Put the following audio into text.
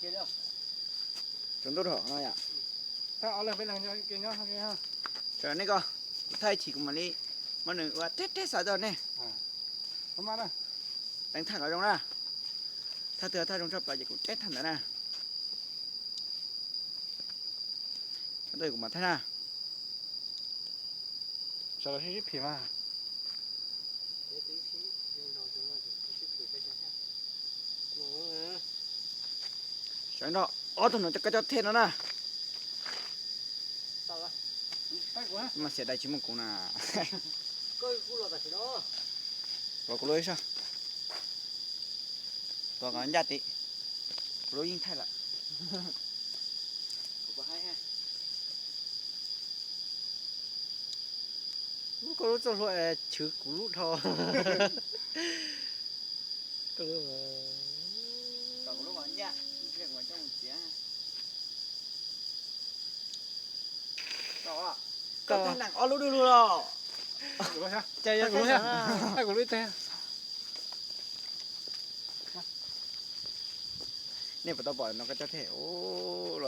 Tsaus ntuj dhau no yom. Sawv nej ko, kuv thaij chim kuv mam li muab nws ua reb reb xav rau nej. Teeb thaij kom zoo na. Thaij twg thaij zoo tshaj plaws ces kuv reb thaij ntawd na. Thaij twg kuv mam thaij na. Sawv daws sib sib phim mas. Sawv nrog ob tug no coj kab coj thej no na. Mas xiam dai tsis muaj kuv na. Tuav kuv lub ib sab. Tuav kom ncaj tid. Kuv lub yeej thaij lawm. Koj lub txoj hlua chwv kuv lub dhau. Koj thaij neeg ob lub dub lug los. Kuv lub ib teg. Nej puas tau pom no koj coj thej ub.